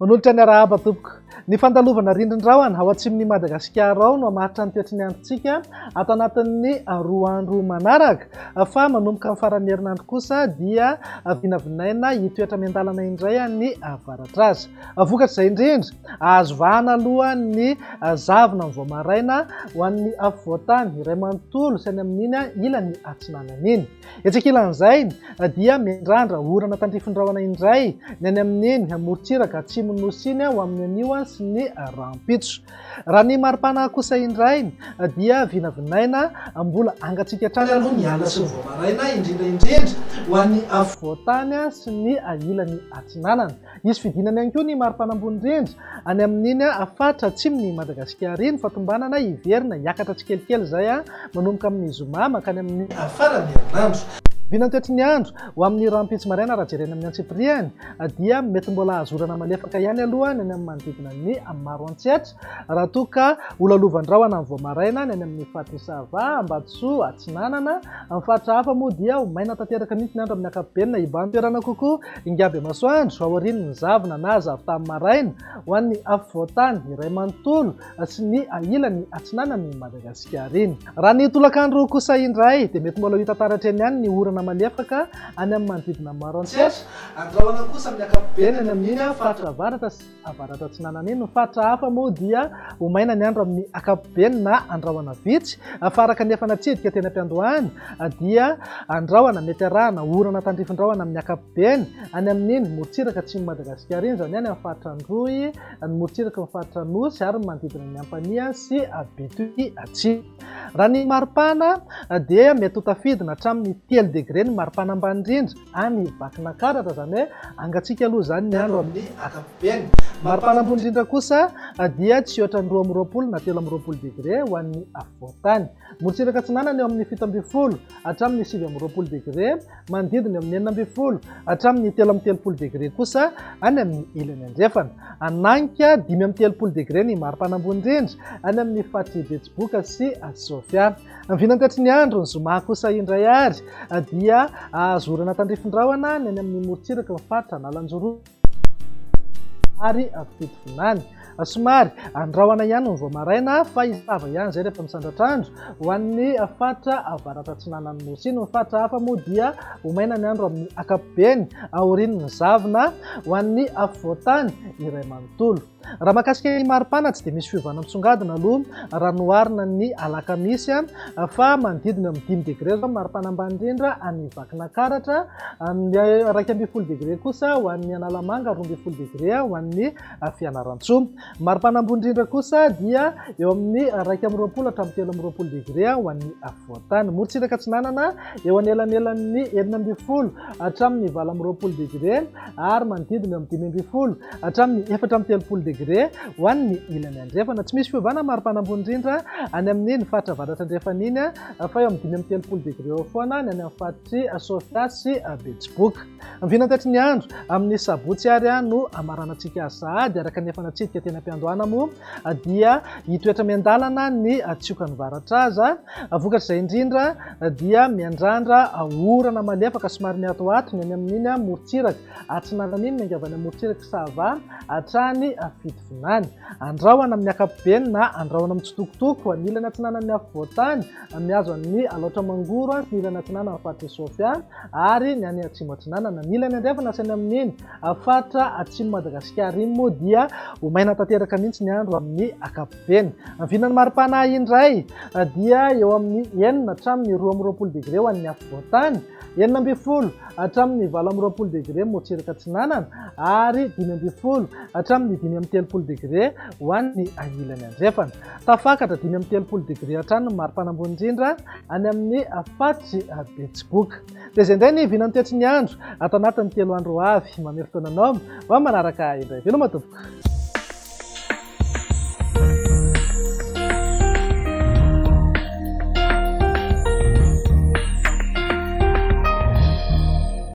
Manolotra ny arahaba tompoko. Ny fandalovana rindrin-drahona ao atsimon'i Madagasikara ao no hamaritra ny toetry ny androntsika ato anatin'ny roa andro manaraka fa manomboka amin'ny faran'ny herinandro kosa dia vinavinaina hitoetra miandalana indray ny varatraza. Vokatr'izay indrindra, azo vahana aloha ny zavona amin'ny vao maraina ho an'ny afovoantany iray manontolo sy any amin'iny ilany atsinanana iny. Etsy ankilan'izay dia miandrandra orana tandrifin-drahona indray ny any amin'iny morontsiraka atsimon'ny Nosy iny ho amin'ny anio sy ny rahampitso. Raha ny maripana kosa indray dia vinavinaina mbola hangatsiaka hatrany aloha ny alina sy ny vao maraina, indrindra indrindra ho an'ny afovoantany sy ny ilany atsinanana. Hisy fidinana ihany koa ny maripana ambony indrindra any amin'iny faritra atsimon'i Madagasikara iny fa tombanana hiverina hiakatra tsikelikely izay manomboka amin'ny zoma mankany amin'ny faran'ny herinandro. Vinantoetry ny andro ho amin'ny rahampitso maraina raha jerena amin'ny antsipiriany dia mety mbola hahazo orana malefaka ihany aloha ny any amin'ny manodidina ny Maroantsetra raha toa ka ho lalovan-drahona amin'ny vao maraina ny any amin'ny faritr'i Sava, Ambatosoa, Atsinanana. Amin'ny faritra hafa moa dia ho maina tanteraka mihitsy ny andro amin'ny ankapobeny na hibahan-toerana kokoa Ingaby masoandro aorian'ny zavona na zavon-tany maraina ho an'ny afovoan-tany iray manontolo sy ny ilany atsinanan'i Madagasikara iny. Raha ny tolakandro kosa indray dia mety mbola ho hita taratra eny ihany ny orana malefaka any amin'ny manodidina Maroantsetra, andrahona kosa amin'ny ankapobeny any amin'iny faritra avaratra sy avaratra atsinanana iny. Ny faritra hafa moa dia ho maina ny andro amin'ny ankapobeny na andrahona vitsy fa araka ny efa natsidika teny am-piandohana dia andrahona mety arahana orana tandrifin-drahona amin'ny ankapobeny any amin'iny morontsiraka atsimon'i Madagasikara iny, izany hoe any amin'ny faritra Androy, ny morontsiraky ny faritra Anosy ary ny manodidina ny Ampanihy sy Betioky Atsimo. Raha ny maripana dia mety ho tafidina hatramin'ny 3 degre ny maripana ambany indrindra any Vakinankaratra, izany hoe hangatsiaka aloha izany ny andro amin'ny ankapobeny. Maripana ambony indrindra kosa dia tsy hihoatra ny 22 na 23 degre ho an'ny afovoan-tany. Morontsiraka atsinanana eo amin'ny 17 hatramin'ny 29 degre, manodidina eo amin'ny 16 hatramin'ny 33 degre kosa any amin'ny ilany andrefana. Hananika 35 degre ny maripana ambony indrindra any amin'ny faritr'i Betsiboka sy Sofia. Ny vinantetry ny andro, ny zoma kosa indray ary dia azo orana tandrifin-drahona ny any amin'ny morontsiraky ny faritra Analanjirofo ary Fitovinany. Somary andrahona ihany ny vao maraina fa hisava ihany izay rehefa misandratra andro ho an'ny faritra avaratra atsinanan'ny Nosy iny. Ny faritra hafa moa dia ho maina ny andro amin'ny ankapobeny aorian'ny zavona ho an'ny afovoan-tany iray manontolo. Raha mahakasika ny maripana tsy dia misy fiovana misongadina aloha raha noharina ny alakamisy fa manodidina eo amin'ny 5 degre izao ny maripana ambany indrindra any Vakinankaratra, ny 11 degre kosa ho an'ny Analamanga, 12 degre ho an'ny Fianarantsoa. Ny maripana ambony indrindra kosa dia eo amin'ny 21 hatramin'ny 23 degre ho an'ny afovoan-tany. Morontsiraka atsinanana eo anelanelan'ny 16 hatramin'ny 28 degre ary manodidina eo amin'ny 15 hatramin'ny 34 degre ho an'ny ilany andrefana. Tsy misy fiovana ny maripana ambony indrindra any amin'iny faritra avaratra andrefana iny fa eo amin'ny 35 degre eo foana ny any amin'ny faritr'i Sofia sy Betsiboka. Ny vinantetry ny andro, amin'ny sabotsy ary no hamaranantsika azy sahady, araka ny efa natsidika teny am-piandohana moa dia hitoetra miandalana ny tsiokan'ny varatraza. Vokatr'izay indrindra dia miandrandra orana malefaka somary miatoato ny any amin'iny morontsiraka atsinanana iny, miainga avy any amin'ny morontsirak'i Sava hatrany Fitovinany. Andrahona amin'ny ankapobeny na andrahona mitsitokotoko ny ilany atsinanan'ny afovoan-tany, mihazo an'i Alaotra Mangoro sy ny ilany atsinanan'ny faritr'i Sofia. ary ny any atsimo atsinanana. Ny ilany andrefana sy any amin'iny faritra atsimo Madagasikara iny moa dia ho maina tanteraka mihitsy ny andro amin'ny ankapobeny. Ny vinan'ny maripana indray dia eo amin'ny 6 hatramin'ny 22 degre ho an'ny afovoan-tany, 16 hatramin'ny 28 degre morontsiraka atsinanana ary 15 hatramin'ny 35 degre ho an'ny ilany andrefana. Tafakatra 35 degre hatrany ny maripana ambony indrindra any amin'ny faritry Betsiboka. Dia izay indray ny vinan'ny toetry ny andro ato anatin'ny 3 andro ho avy. Mamery fotoana anao ho amin'ny manaraka indray. Veloma tompoko.